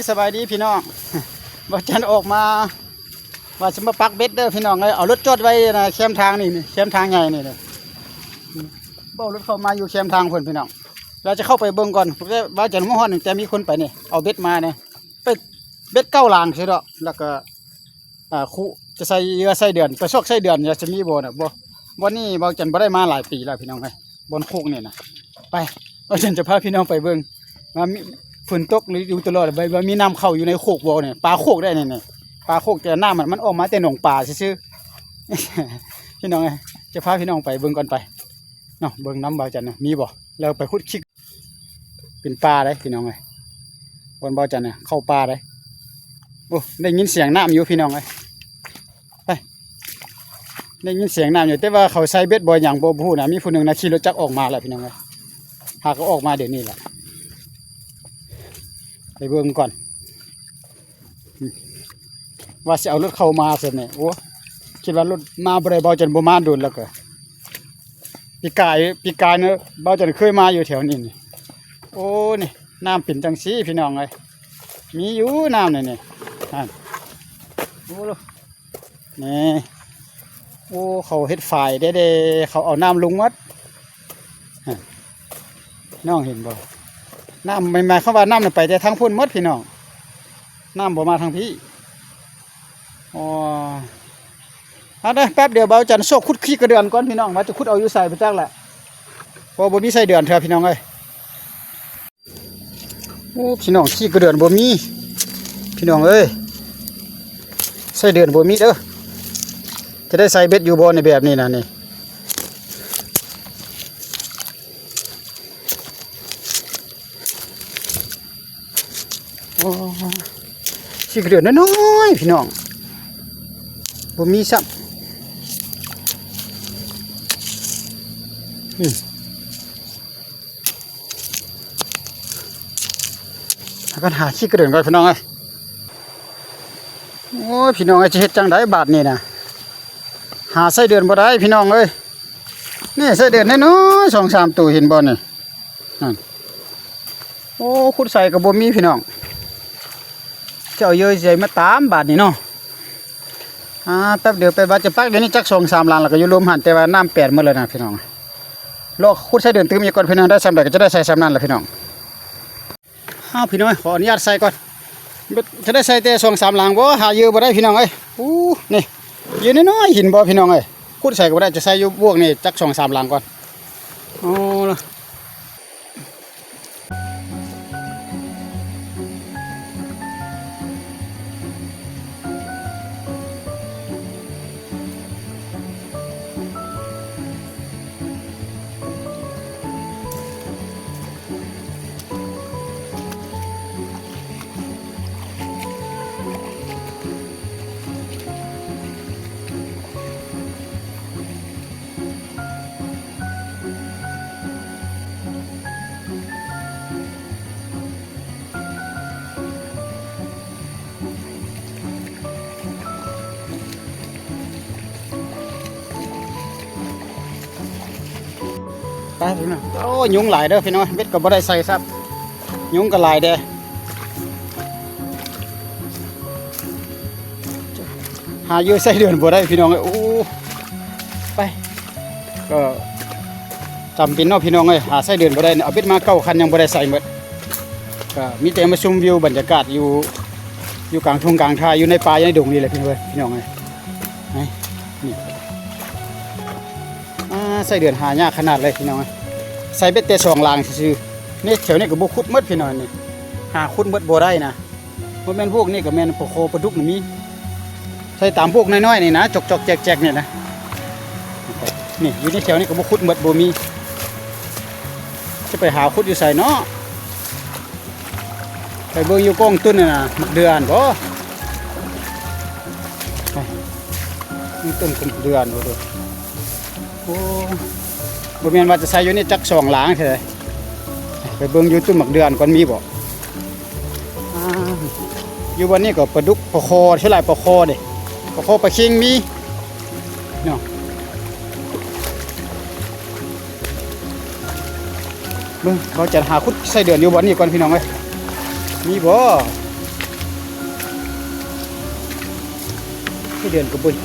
ສະບາຍດີພີ່ນ້ອງ ບ່າວຈັນອອກມາ ວ່າຊິມາປັກເບັດເດີພີ່ນ້ອງເອີຍ. ເອົາລົດຈອດໄວ້ນະ ແຄມທາງນີ້ ແຄມທາງໃຫຍ່ນີ້ເດີ. ເອົາລົດເຂົ້າມາຢູ່ແຄມທາງພຸ້ນພີ່ນ້ອງ. ລາວຈະເຂົ້າໄປເບິ່ງກ່ອນ ບ່າວຈັນມາຮອດນີ້ ແຕ່ມີຄົນໄປນີ້ ເອົາເບັດມານີ້ ໄປເບັດເກົ້າຫຼາງຊິດອກ. ແລ້ວກໍ ອ່າ ຄຸ ຈະໃສ່ເຫຍື່ອໄສ້ເດືອນ ໄປຊອກໄສ້ເດືອນ ວ່າຈະມີບໍ່ນະ. ບໍ່ ບ່ອນນີ້ບ່າວຈັນບໍ່ໄດ້ມາຫຼາຍປີແລ້ວພີ່ນ້ອງເອີຍ ບ່ອນໂຄກນີ້ນະ. ໄປ ບ່າວຈັນຈະພາພີ່ນ້ອງໄປເບິ່ງ ວ່າມີ ຝົນຕົກຢູ່ຕະຫຼອດ ວ່າມີນ້ຳເຂົ້າຢູ່ໃນໂຄກບໍ່ນີ້. ປາໂຄກໄດ໋ນີ້ ປາໂຄກ ແຕ່ນ້ຳມັນ ມັນອອກມາແຕ່ໜອງປາຊື່ໆ ພີ່ນ້ອງເອີຍ. ຈະພາພີ່ນ້ອງໄປເບິ່ງກ່ອນໄປເນາະ ເບິ່ງນຳບ່າວຈັນນະ ມີບໍ່ ແລ້ວໄປຂຸດຂີ້ ເປັນປ່າເດ້ພີ່ນ້ອງເອີຍ ບ່ອນບ່າວຈັນນະ ເຂົ້າປ່າເດ້. ໂອ້ ໄດ້ຍິນສຽງນ້ຳຢູ່ພີ່ນ້ອງເອີຍ ໄປ ໄດ້ຍິນສຽງນ້ຳຢູ່ ແຕ່ວ່າເຂົາໃສ່ເບັດບໍ່ຫຍັງບໍ່ຮູ້ນະ. ມີຜູ້ໜຶ່ງນະ ຂີ່ລົດຈັກອອກມາແລ້ວພີ່ນ້ອງເອີຍ ຫາກໍອອກມາດຽວນີ້ແຫຼະ ໄປເບິ່ງກ່ອນ ວ່າຊິເອົາລົດເຂົ້າມາຊັ້ນແຫຼະ. ໂອ້ ຄິດວ່າລົດມາບໍ່ໄດ້ ບ່າວຈັນບໍ່ມາດົນແລ້ວກະ ປີກາຍ ປີກາຍນະ ບ່າວຈັນເຄີຍມາຢູ່ແຖວນີ້ນີ້. ໂອ້ ນີ້ ນ້ຳເປັນຈັ່ງຊີ້ພີ່ນ້ອງເອີຍ ມີຢູ່ນ້ຳນີ້ນີ້ ຫັ້ນ ໂອ້ ນີ້ ໂອ້ ເຂົາເຮັດຝາຍເດ້ ເຂົາເອົານ້ຳລົງໝົດ ຫັ້ນ ນ້ອງເຫັນບໍ່? ນ້ຳ ໝາຍຄວາມວ່ານ້ຳນະໄປແຕ່ທາງພຸ້ນໝົດພີ່ນ້ອງ ນ້ຳບໍ່ມາທາງພີ້. ອໍ ເອົາເດີ ແປັບດຽວ ບ່າວຈັນຊອກຂຸດຂີ້ກະເດືອນກ່ອນພີ່ນ້ອງ ວ່າຈະຂຸດເອົາຢູ່ໃສບໍ່ຈັກແຫຼະ ເພາະບໍ່ມີໄສ້ເດືອນເທື່ອພີ່ນ້ອງເອີຍ. ໂອ້ ພີ່ນ້ອງ ຂີ້ກະເດືອນບໍ່ມີ ພີ່ນ້ອງເອີຍ ໄສ້ເດືອນບໍ່ມີເດີ. ຈະໄດ້ໃສ່ເບັດຢູ່ບໍ່ໃນແບບນີ້ນະນີ້? ໂອ້ ຂີ້ກະເດືອນນ້ອຍໆ ພີ່ນ້ອງ ບໍ່ມີຊ້ຳ. ອືມ ພາກັນຫາຂີ້ກະເດືອນກ່ອນພີ່ນ້ອງເອີຍ. ໂອ້ຍ ພີ່ນ້ອງເອີຍ ຈະເຮັດຈັ່ງໃດບາດນີ້ນະ ຫາໄສ້ເດືອນບໍ່ໄດ້ພີ່ນ້ອງເອີຍ. ນີ້ໄສ້ເດືອນນ້ອຍໆ ສອງສາມໂຕ ເຫັນບໍ່ນີ້? ນັ້ນ ໂອ້ ຂຸດໃສ່ກໍບໍ່ມີພີ່ນ້ອງ ຈະເອົາເຫຍື່ອໃສມາຕາມບາດນີ້ເນາະ. ອ່າ ແປັບດຽວ ແປບວ່າຈະປັກດຽວນີ້ຈັກສອງສາມຫຼັງ ແລ້ວກໍຢູ່ລຸ່ມຫັ້ນ ແຕ່ວ່ານ້ຳແປນໝົດແລ້ວນະພີ່ນ້ອງ. ລໍຂຸດໃສ່ເດືອນຕື່ມອີກກ່ອນພີ່ນ້ອງ ໄດ້ສ່ຳໃດກໍຈະໄດ້ໃສ່ສ່ຳນັ້ນລະພີ່ນ້ອງ. ເອົາ ພີ່ນ້ອງ ຂໍອະນຸຍາດໃສ່ກ່ອນ ຈະໄດ້ໃສ່ແຕ່ສອງສາມຫຼັງບໍ່ ຫາເຫຍື່ອບໍ່ໄດ້ພີ່ນ້ອງເອີຍ. ໂອ້ ນີ້ ເຫຍື່ອນ້ອຍໆ ເຫັນບໍ່ພີ່ນ້ອງເອີຍ ຂຸດໃສ່ກໍບໍ່ໄດ້ ຈະໃສ່ຢູ່ບວກນີ້ຈັກສອງສາມຫຼັງກ່ອນ. ໂອ້ ໄປພຸ້ນນະ. ໂອ້ ຍຸງຫຼາຍເດີພີ່ນ້ອງ ເບັດກໍບໍ່ໄດ້ໃສ່ຊ້ຳ ຍຸງກໍຫຼາຍແດ່. ຫາເຫຍື່ອໃສ່ເດືອນບໍ່ໄດ້ພີ່ນ້ອງເອີຍ. ໂອ້ ໄປ ກໍຈຳເປັນເນາະພີ່ນ້ອງເອີຍ ຫາໃສ່ເດືອນບໍ່ໄດ້ ເອົາເບັດມາເກົ້າຄັນຍັງບໍ່ໄດ້ໃສ່ໝົດ. ກໍມີແຕ່ມາຊົມວິວບັນຍາກາດຢູ່ ຢູ່ກາງທົ່ງກາງທ່າ ຢູ່ໃນປ່າໃນດົງນີ້ແຫຼະພີ່ນ້ອງເອີຍ ພີ່ນ້ອງເອີຍ. ນີ້ ອ່າ ໃສ່ເດືອນຫາຍາກຂະໜາດເລີຍພີ່ນ້ອງເອີຍ. ໃສ່ເບັດແຕ່ສອງລາງຊື່ໆ ນີ້ ແຖວນີ້ກໍບໍ່ຂຸດໝົດພີ່ນ້ອງ ນີ້ ຫາຂຸດໝົດບໍ່ໄດ້ນະ. ບໍ່ແມ່ນພວກນີ້ກໍແມ່ນປາຄໍປາດຸກນະມີ ໃສ່ຕາມພວກນ້ອຍໆນີ້ນະ ຈອກໆແຈກໆນີ້ນະ. ນີ້ ຢູ່ໃນແຖວນີ້ກໍບໍ່ຂຸດໝົດ ບໍ່ມີ ຈະໄປຫາຂຸດຢູ່ໃສເນາະ. ໄປເບິ່ງຢູ່ກ້ອງຕົ້ນນັ້ນນະ ໝາກເດືອຫັ້ນບໍ່? ໄປ ຕົ້ນໝາກເດືອຫັ້ນບໍ່ເດີ? ໂອ້ ບໍ່ແມ່ນວ່າຈະໃສ່ຢູ່ນີ້ຈັກສອງຫຼາງເທື່ອໃດ. ໄປເບິ່ງຢູ່ຕົ້ນໝາກເດືອຫັ້ນກ່ອນ ມີບໍ່? ອ່າ ຢູ່ບ່ອນນີ້ກໍປາດຸກ ປາຄໍ ສ່ວນຫຼາຍປາຄໍເດ້ ປາຄໍ ປາເຄັງມີເນາະ. ເບິ່ງ ເຮົາຈະຫາຂຸດໃສ່ເດືອນຢູ່ບ່ອນນີ້ກ່ອນພີ່ນ້ອງເອີຍ ມີບໍ່? ເດືອນກະບຸນ.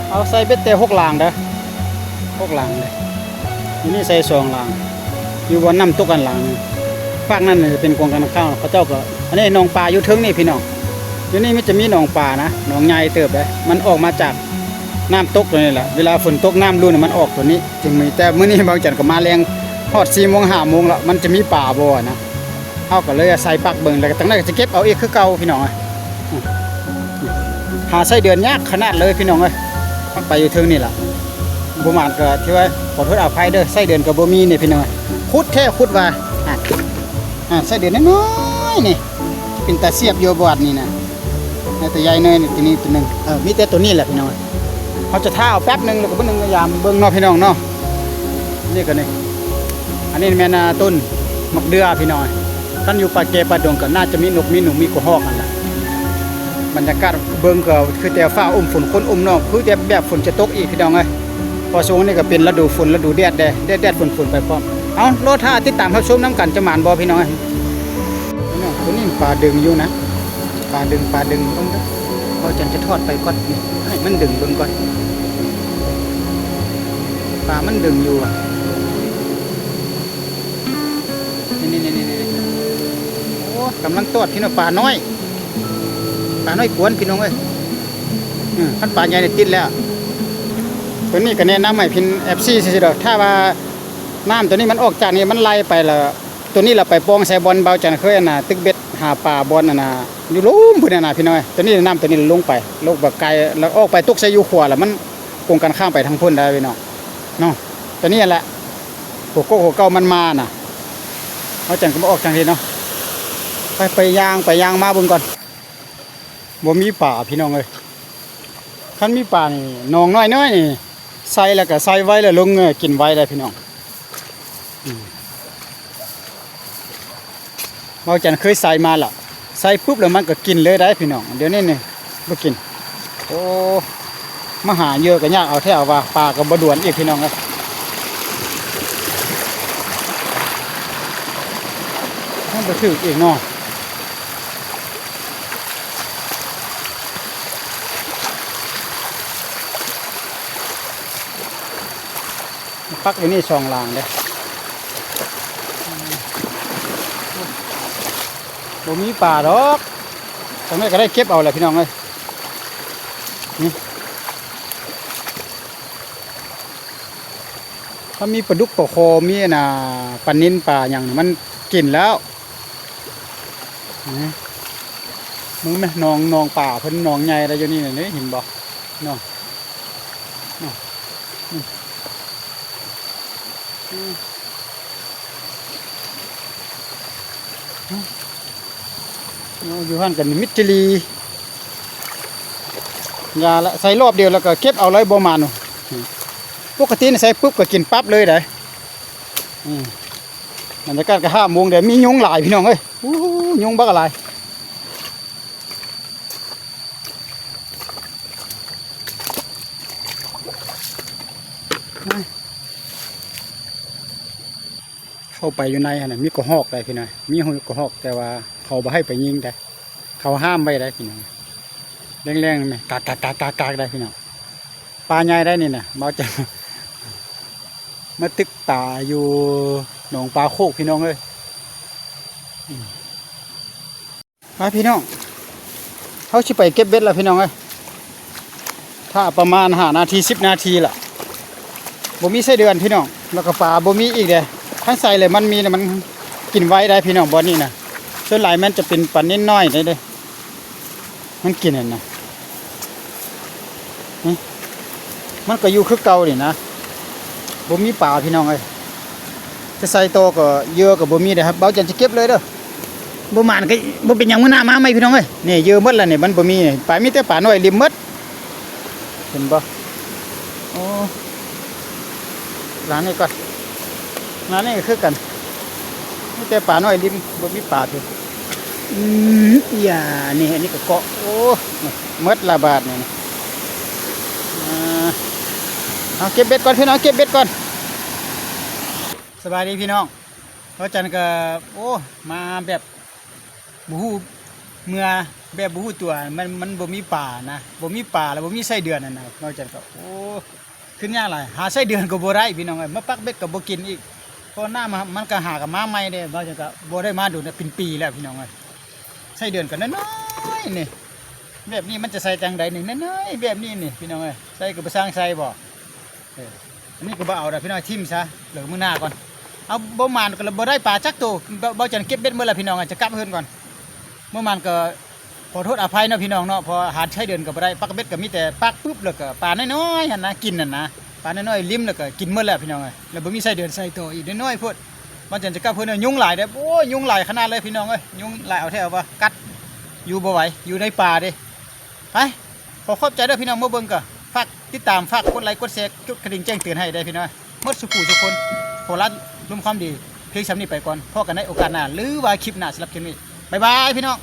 ເອົາໃສ່ເບັດແຕ່ຫົກລາງເດີ ຫົກລາງເດີ ຢູ່ນີ້ໃສ່ສອງລາງ ຢູ່ບ່ອນນ້ຳຕົກອັນລາງໜຶ່ງ. ຟາກນັ້ນຈະເປັນກອງການຄ້າ ເຂົາເຈົ້າກໍ ອັນນີ້ໜອງປາຢູ່ເທິງນີ້ພີ່ນ້ອງ. ຢູ່ນີ້ມັນຈະມີໜອງປານະ ໜອງໃຫຍ່ເຕີບເດ້ ມັນອອກມາຈາກນ້ຳຕົກຕົວນີ້ແຫຼະ. ເວລາຝົນຕົກນ້ຳຫຼູນມັນອອກຕົວນີ້ ຈຶ່ງມີ. ແຕ່ມື້ນີ້ບ່າວຈັນກໍມາແລງ ຮອດສີ່ໂມງຫ້າໂມງແລ້ວ ມັນຈະມີປາບໍ່ນະ. ເຮົາກໍເລີຍອາໄສປັກເບິ່ງ ແລ້ວກໍຈັ່ງໃດກໍຈະເກັບເອົາອີກຄືເກົ່າພີ່ນ້ອງເອີຍ. ຫາໄສ້ເດືອນຍາກຂະໜາດເລີຍພີ່ນ້ອງເອີຍ. ໄປຢູ່ເທິງນີ້ລະ ບໍ່ໝານກໍຖືວ່າຂໍໂທດອະໄພເດີ. ໄສ້ເດືອນກໍບໍ່ມີນີ້ພີ່ນ້ອງເອີຍ. ຂຸດແທ້ຂຸດວ່າ ອາ ອາ ໄສ້ເດືອນນ້ອຍໆນີ້ ເປັນຕາສຽບຢູ່ບາດນີ້ນະ. ແຕ່ໃຫຍ່ໜ້ອຍນີ້ ຕົວນີ້ຕົວໜຶ່ງ ເອີ ມີແຕ່ຕົວນີ້ແຫຼະພີ່ນ້ອງ. ເຮົາຈະຖ້າເອົາແປັບໜຶ່ງ ແລ້ວກໍເບິ່ງ ຍາມເບິ່ງເນາະພີ່ນ້ອງເນາະ. ນີ້ກໍນີ້ ອັນນີ້ແມ່ນ ອາ ຕົ້ນໝາກເດື່ອພີ່ນ້ອງ. ຄັນຢູ່ປ່າແກ່ປ່າດົງກໍໜ້າຈະມີນົກມີໜູມີກະຮອກຫັ້ນລະ. ບັນຍາກາດເບິ່ງກໍຄືແຕ່ຟ້າອົ້ມຝົນ ຄົນອົ້ມນ້ອງ ຄືແຕ່ແບບຝົນຈະຕົກອີກພີ່ນ້ອງເອີຍ. ເພາະຊ່ວງນີ້ກໍເປັນລະດູຝົນລະດູແດດແດ່ ແດດໆຝົນໆໄປພ້ອມ. ເອົາ ລໍຖ້າຕິດຕາມຮັບຊົມນຳກັນ ຈະໝານບໍ່ພີ່ນ້ອງເອີຍ. ພີ່ນ້ອງ ຕົວນີ້ປາດຶງຢູ່ນະ ປາດຶງ ປາດຶງ ເບິ່ງເດີ. ບ່າວຈັນຈະທອດໄປກ່ອນ ນີ້ ໃຫ້ມັນດຶງເບິ່ງກ່ອນ. ປາມັນດຶງຢູ່ອະ ນີ້ໆໆໆ ໂອ້ ກຳລັງຕອດພີ່ນ້ອງ. ປານ້ອຍ ປານ້ອຍກວນພີ່ນ້ອງເອີຍ. ອື ຄັນປາໃຫຍ່ນີ້ຕິດແລ້ວ. ຕົວນີ້ກໍແນະນຳໃຫ້ພີ່ ເອັຟຊີ ຊື່ໆດອກ ຖ້າວ່ານ້ຳຕົວນີ້ມັນອອກຈາກນີ້ ມັນໄຫຼໄປລະ ຕົວນີ້ລະໄປປ່ອງໃສ່ບ່ອນບ່າວຈັນເຄີຍ ອັນນ່າ ຕຶກເບັດຫາປາບ່ອນ ອັນນ່າ ຢູ່ລຸ່ມພຸ້ນ ອັນນ່າ ພີ່ນ້ອງເອີຍ. ຕົວນີ້ນ້ຳຕົວນີ້ລົງໄປ ລົງໄປໄກ ແລ້ວອອກໄປຕົກໃສ່ຢູ່ຂວາ ແລ້ວມັນກົງກັນຂ້າມໄປທາງພຸ້ນໄດ໋ພີ່ນ້ອງເນາະ. ຕົວນີ້ແຫຼະ ຫົວກົກຫົວເກົ່າມັນມານະ. ບ່າວຈັນກໍມາອອກທາງນີ້ເນາະ. ໄປ ໄປຍ່າງ ໄປຍ່າງມາເບິ່ງກ່ອນ. ບໍ່ມີປາພີ່ນ້ອງເອີຍ. ຄັນມີປານີ້ ໜອງນ້ອຍໆນີ້ ໃສ່ແລ້ວກໍໃສ່ໄວ ແລ້ວລົງກິນໄວໄດ໋ພີ່ນ້ອງ. ອື ບ່າວຈັນເຄີຍໃສ່ມາລະ ໃສ່ປຸບແລ້ວມັນກໍກິນເລີຍໄດ໋ພີ່ນ້ອງ. ດຽວນີ້ນີ້ບໍ່ກິນ. ໂອ້ ມາຫາເຫຍື່ອກໍຍາກເອົາແທ້ເອົາວ່າ ປາກໍບໍ່ດວນອີກພີ່ນ້ອງເອີຍ. ມັນບໍ່ຖືກອີກເນາະ. ປັກຢູ່ນີ້ສອງລາງເດ້ ບໍ່ມີປາດອກ. ຈັ່ງໃດກໍໄດ້ເກັບເອົາແຫຼະພີ່ນ້ອງເອີຍ. ນີ້ ຖ້າມີປາດຸກປາຄໍ ມີອັນນ່າ ປານິນປາຫຍັງ ມັນກິນແລ້ວ. ນີ້ ເບິ່ງແມະ ໜອງ ໜອງປາເພິ່ນ ໜອງໃຫຍ່ລະຢູ່ນີ້ນະ ເຫັນບໍ່ເນາະ. ນີ້ ນີ້ ອືມ ອືມ. ໂອ້ ຢູ່ຫັ້ນກໍມິດຈີ່ຫຼີ່ ຢ່າລະ ໃສ່ລອບດຽວແລ້ວກໍເກັບເອົາເລີຍ ບໍ່ໝານ. ປົກກະຕິນີ້ໃສ່ປຶບກໍກິນປັບເລີຍໄດ໋. ອືມ ບັນຍາກາດກໍຫ້າໂມງແລ້ວ ມີຍຸງຫຼາຍພີ່ນ້ອງເອີຍ. ໂອ້ ຍຸງບັກຫຼາຍ. ເຂົ້າໄປຢູ່ໃນຫັ້ນນະ ມີກະຮອກໄດ໋ພີ່ນ້ອງ ມີຫູກະຮອກ ແຕ່ວ່າເຂົາບໍ່ໃຫ້ໄປຍິງໄດ໋ ເຂົາຫ້າມໄວ້ໄດ໋ພີ່ນ້ອງ. ແລງໆ ແມ່ນກາກໆໆໆໄດ໋ພີ່ນ້ອງ. ປາໃຫຍ່ໄດ໋ນີ້ນະ ເບົາຈະມາຕຶກປາຢູ່ໜອງປາໂຄກພີ່ນ້ອງເອີຍ. ອືມ ມາພີ່ນ້ອງ ເຮົາຊິໄປເກັບເບັດລະພີ່ນ້ອງເອີຍ. ຖ້າປະມານຫ້ານາທີ ສິບນາທີລະ ບໍ່ມີໄສ້ເດືອນພີ່ນ້ອງ ແລ້ວກໍປາບໍ່ມີອີກເດ້. ຄັນໃສ່ແລ້ວມັນມີ ແລ້ວມັນກິນໄວໄດ໋ພີ່ນ້ອງ. ບ່ອນນີ້ນະ ສ່ວນຫຼາຍມັນຈະເປັນປານິດນ້ອຍເດ້ ມັນກິນຫັ້ນນະ. ນີ້ ມັນກໍຢູ່ຄືເກົ່ານີ້ນະ ບໍ່ມີປາພີ່ນ້ອງເອີຍ. ຈະໃສ່ຕໍ່ກໍເຫຍື່ອກໍບໍ່ມີເດ້. ເບົາຈັນຈະເກັບເລີຍເດີ ບໍ່ໝານກໍບໍ່ເປັນຫຍັງ ມື້ໜ້າມາໃໝ່ພີ່ນ້ອງເອີຍ. ນີ້ເຫຍື່ອໝົດແລ້ວນີ້ ມັນບໍ່ມີ ປາ ມີແຕ່ປານ້ອຍລິມໝົດ ເຫັນບໍ່? ໂອ້ ລ້າງນີ້ກ່ອນ ລ້າງນີ້ກໍຄືກັນ ມີແຕ່ປານ້ອຍລິມ ບໍ່ມີປາເທື່ອ. ອືມ ອີຫຍັງນີ້ ອັນນີ້ກໍເກາະ ໂອ້ ໝົດລະບາດນີ້. ອ່າ ເອົາເກັບເບັດກ່ອນພີ່ນ້ອງ ເກັບເບັດກ່ອນ. ສະບາຍດີພີ່ນ້ອງ ເບົາຈັນກໍ ໂອ້ ມາແບບ ບໍ່ຮູ້ເມື່ອ ແບບບໍ່ຮູ້ຕົວ ມັນ ມັນບໍ່ມີປານະ ບໍ່ມີປາ ແລ້ວບໍ່ມີໄສ້ເດືອນຫັ້ນນະ. ເບົາຈັນກໍ ໂອ້ ຂຶ້ນຍາກຫຼາຍ ຫາໄສ້ເດືອນກໍບໍ່ໄດ້ພີ່ນ້ອງເອີຍ. ມາປັກເບັດກໍບໍ່ກິນອີກ ເພາະນ້ຳມັນກໍຫາກັນມາໃໝ່ເດ້. ເບົາຈັນກໍບໍ່ໄດ້ມາດົນເປັນປີແລ້ວພີ່ນ້ອງເອີຍ. ໄສ້ເດືອນກໍນ້ອຍໆ ນີ້ ແບບນີ້ມັນຈະໃສ່ຈັ່ງໃດນີ້ ນ້ອຍໆ ແບບນີ້ນີ້ພີ່ນ້ອງເອີຍ. ໃສ່ກໍບໍ່ຊ່າງໃສ່ບໍ? ເອີ ອັນນີ້ກໍບໍ່ເອົາດອກພີ່ນ້ອງ ຖິ້ມຊະ ເລີກມື້ໜ້າກ່ອນ. ເອົາ ບໍ່ໝານກໍບໍ່ໄດ້ປາຈັກໂຕ. ເບົາ ເບົາຈັນເກັບເບັດໝົດແລ້ວພີ່ນ້ອງ ຈະກັບເຮືອນກ່ອນ. ບໍ່ໝານກໍຂໍໂທດອະໄພເນາະພີ່ນ້ອງເນາະ ເພາະຫາໄສ້ເດືອນກໍບໍ່ໄດ້. ປັກເບັດກໍມີແຕ່ປັກປຶບ ແລ້ວກໍປານ້ອຍໆ ຫັ້ນນະ ກິນຫັ້ນນະ ປານ້ອຍໆລິມ ແລ້ວກໍກິນໝົດແລ້ວພີ່ນ້ອງເອີຍ. ແລ້ວບໍ່ມີໄສ້ເດືອນໃສ່ຕໍ່ອີກ ນ້ອຍໆໂພດ. ເບົາຈັນຈະກັບເຮືອນ ຍຸງຫຼາຍເດ້. ໂອ້ຍ ຍຸງຫຼາຍຂະໜາດເລີຍພີ່ນ້ອງເອີຍ ຍຸງຫຼາຍເອົາແທ້ເອົາວ່າ ກັດ ຢູ່ບໍ່ໄຫວ ຢູ່ໃນປ່າເດ້. ໄປ ຂໍຂອບໃຈເດີພີ່ນ້ອງ ມາເບິ່ງກໍຝາກຕິດຕາມ ຝາກກົດໄລກົດແຊ ກົດກະດິ່ງແຈ້ງເຕືອນໃຫ້ໄດ້ພີ່ນ້ອງ ໝົດສູ່ຜູ້ສູ່ຄົນ. ຂໍລາລົມຄວາມດີພຽງສ່ຳນີ້ໄປກ່ອນ ພໍ້ກັນໃນໂອກາດໜ້າ ຫຼືວ່າຄລິບໜ້າ. ສຳລັບຄລິບນີ້ ບາຍບາຍພີ່ນ້ອງ.